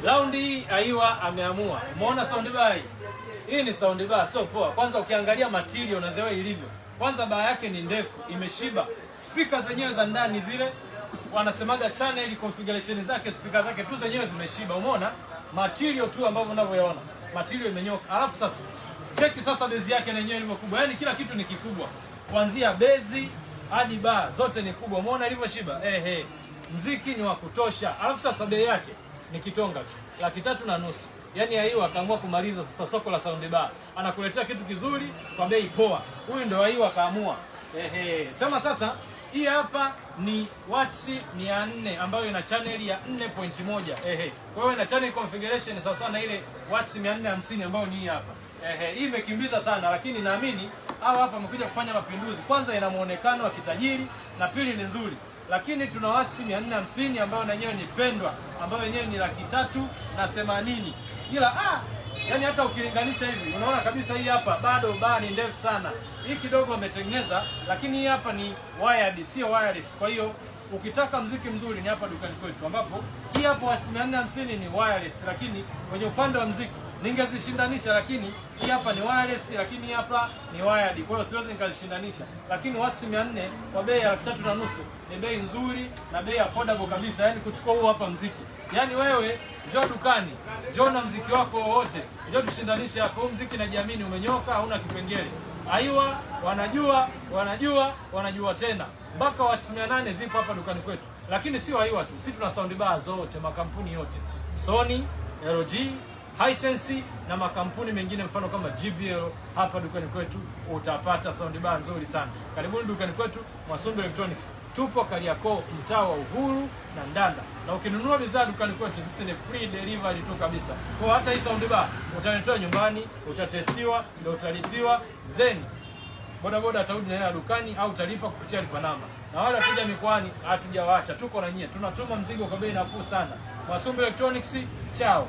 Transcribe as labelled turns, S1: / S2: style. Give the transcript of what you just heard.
S1: Raundi hii Aiwa ameamua. Umeona sound bar hii? Hii ni sound bar sio poa. Kwanza ukiangalia material na the way ilivyo. Kwanza bar yake ni ndefu, imeshiba. Speaker zenyewe za ndani zile wanasemaga channel configuration zake, speaker zake tu zenyewe zimeshiba. Umeona? Material tu ambavyo unavyoyaona. Material imenyoka. Alafu sasa cheki sasa base yake na yenyewe ilivyo kubwa. Yaani kila kitu ni kikubwa. Kuanzia base hadi bar zote ni kubwa. Umeona ilivyoshiba? Ehe. Mziki ni wa kutosha. Alafu sasa bei yake ni kitonga tu, 350,000. Yaani Aiwa akaamua kumaliza sasa soko la sound bar, anakuletea kitu kizuri kwa bei poa. Huyu ndo Aiwa akaamua. Ehe, sema sasa, hii hapa ni watts 400 ambayo ina channel ya 4.1. Ehe, kwa hiyo ina channel configuration sawa sawa na ile watts 450 ambayo ni hii hapa. Ehe, hii imekimbiza sana, lakini naamini hawa hapa wamekuja kufanya mapinduzi. Kwanza ina muonekano wa kitajiri na pili ni nzuri, lakini tuna watts 450 ambayo na yenyewe ni pendwa, ambayo yenyewe ni 380,000. Ila yani hata ukilinganisha hivi unaona kabisa hii hapa bado bar ni ndefu sana. Hii kidogo wametengeneza, lakini hii hapa ni wired, sio wireless. Kwa hiyo ukitaka mziki mzuri ni hapa dukani kwetu, ambapo hii hapo watts 450 ni wireless, lakini kwenye upande wa mziki ningezishindanisha, lakini hii hapa ni wireless, lakini hii hapa ni wired. Kwa hiyo siwezi nikazishindanisha, lakini watts 400 kwa bei ya 350 ni bei nzuri na bei affordable kabisa, yani kuchukua huu hapa mziki. Yaani wewe njoo dukani, njoo na mziki wako wowote, njoo tushindanishe hapo. Huu mziki najiamini umenyoka, hauna kipengele. Aiwa wanajua, wanajua, wanajua tena mpaka watts 800 zipo hapa dukani kwetu, lakini sio Aiwa tu, sisi tuna sound bar zote, makampuni yote Sony, LG, Hisense na makampuni mengine mfano kama JBL. Hapa dukani kwetu utapata sound bar nzuri sana. Karibuni dukani kwetu Mwasumbi Electronics, tupo Kariakoo, mtaa wa Uhuru na Ndanda, na ukinunua bidhaa dukani kwetu sisi ni free delivery tu kabisa. Kwa hata hii sound bar utaletoa nyumbani, utatestiwa, ndio utalipiwa, then bodaboda atarudi na hela dukani au utalipa kupitia lipa namba. Na wale wateja mikoani hatujawaacha, tuko na nyie, tunatuma mzigo kwa bei nafuu sana. Mwasumbi Electronics, chao.